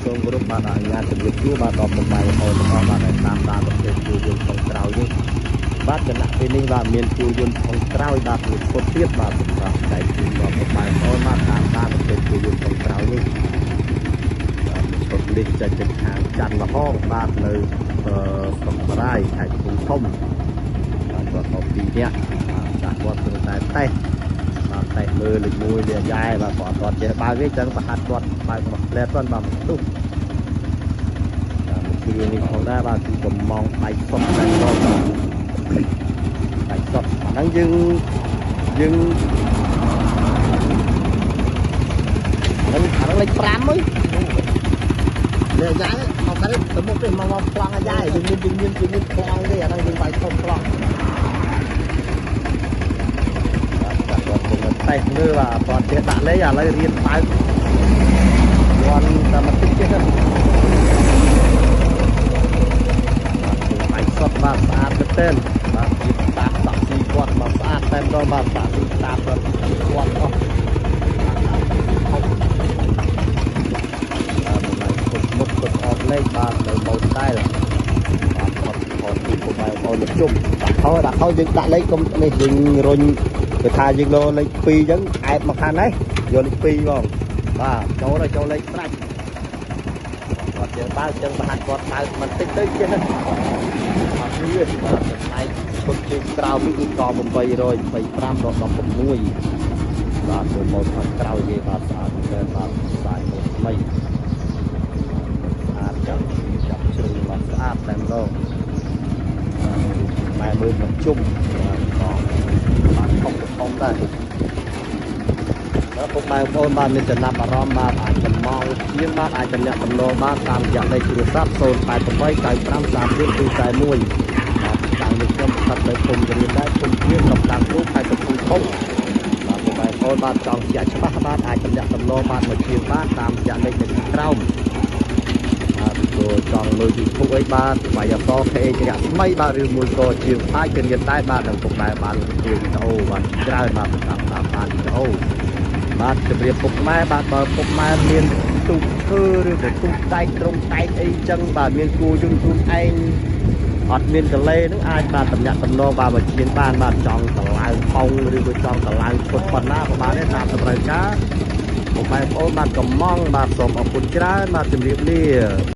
សូមគោរពបាទអនុញ្ញាតជម្រាបសួរបាទដល់ពុកម៉ែបងប្អូនទាំងអស់បាទដែលតាមដានប្រភេទគោយន្តខាងក្រោយនេះបាទគណៈពេលនេះបាទមានគោយន្តខាងក្រោយបាទមួយឈុតទៀតបាទសម្រាប់តែជូនដល់ពុកម៉ែបងប្អូនបាទតាមដានប្រភេទគោយន្តខាងក្រោយនេះបាទឈុតនេះចេញពីខាងច័ន្ទលហងបាទនៅស្រុកបារាយខេត្តកំពង់ធំបាទគាត់មកពីរនាក់បាទចាស់គាត់ព្រោះតែតេស្តបាទតេស្តមើលលេខ1លេខយ៉ែបាទគាត់អត់ចេះបើកទេចឹងប្រហាត់គាត់បើកមកផ្លែតគាត់បាទមកទុះបាទគ្រឿងនេះផងដែរបាទគឺកំងដៃសុតតែដល់បាទដៃសុតអាហ្នឹងយើងយើងហ្នឹងអាហ្នឹងលេខ5អីលេខយ៉ែមកកាត់ទៅមុខទេមកមកប្លង់អាយ៉ែយើងមានយើងមានយើងមានប្លង់ទេអាហ្នឹងយើងវាយធំប្លង់តេស្តមើលបាទគាត់ចេះដាក់លេខឥឡូវរៀនបើកយន់តែបន្តិចទេបាទបាយសុតបាទស្អាតមែនទែនបាទជាតាមតាក់ស៊ីគាត់មកស្អាតតែម្ដងបាទតាក់ស៊ីតាមគាត់គាត់អស់បាទបាទគុតមុខគុតអត់លេខបាទនៅម៉ូតែលបាទថតថតពីពុកម៉ែបងប្អូនជុំដាក់ខោដាក់ខោយើងដាក់លេខកុំនេះយើងរុញគឺថាយើងលោលេខ2អញ្ចឹងអែបមកខាងនេះយកលេខ2ហ្មងបាទចូលទៅចូលលេខស្រាច់គាត់ជើងបើកជើងប្រហាត់គាត់បើកបន្តិចទៅចេះអត់លឿនបាទចំណែកឈុតជើងក្រោមនេះគឺក825ដល់16បាទចូលមកខាងក្រោយគេបាទស្អាតមែនបាទផ្សាយមកថ្មីស្អាតចាប់ចាប់ជ្រុងបាទស្អាតតែម្ដងម៉ែមើលមកជុំបាទបាទធំធំដែរបាទពុកម៉ែបងប្អូនបាទមានចំណាប់អារម្មណ៍បាទអាចចំងជាងបាទអាចតំណាក់តំណងបាទតាមរយៈលេខទូរស័ព្ទ088 95 34 241បាទតាំងនេះខ្ញុំស្ថិតនៅភូមិរៀនដែរភូមិជាងស្រុកតាំងគ្រូខេត្តកំពង់ធំបាទពុកម៉ែបងប្អូនបាទចង់ជាក់ច្បាស់បាទអាចតំណាក់តំណងបាទមកជាងបាទតាមរយៈលេខនៅខាងក្រោមបាទក៏ចង់លើ YouTube អីបាទបាយអស KH រស្មីបាទឬមួយក៏ជាងផ្សាយគឺរៀនដែរបាទនឹងពុកម៉ែបានទទួលវីដេអូបាទច្រើនបាទតាមតាមបានវីដេអូបាទជម្រាបពុកម៉ែបាទបើពុកម៉ែមានទូកឈើឬក៏ទូកដែកក្រុងដែកអីចឹងបាទមានគូយន្តខ្លួនឯងអត់មានកលេនឹងអាចបាទតំណាក់តំណងបាទមកជាងបានបាទចង់តឡើងផងឬក៏ចង់តឡើងឈុតប៉ុណ្ណាក៏បានដែរតាមតម្រូវការពុកម៉ែបងប្អូនបាទកំងបាទសូមអរគុណច្រើនបាទជម្រាបលា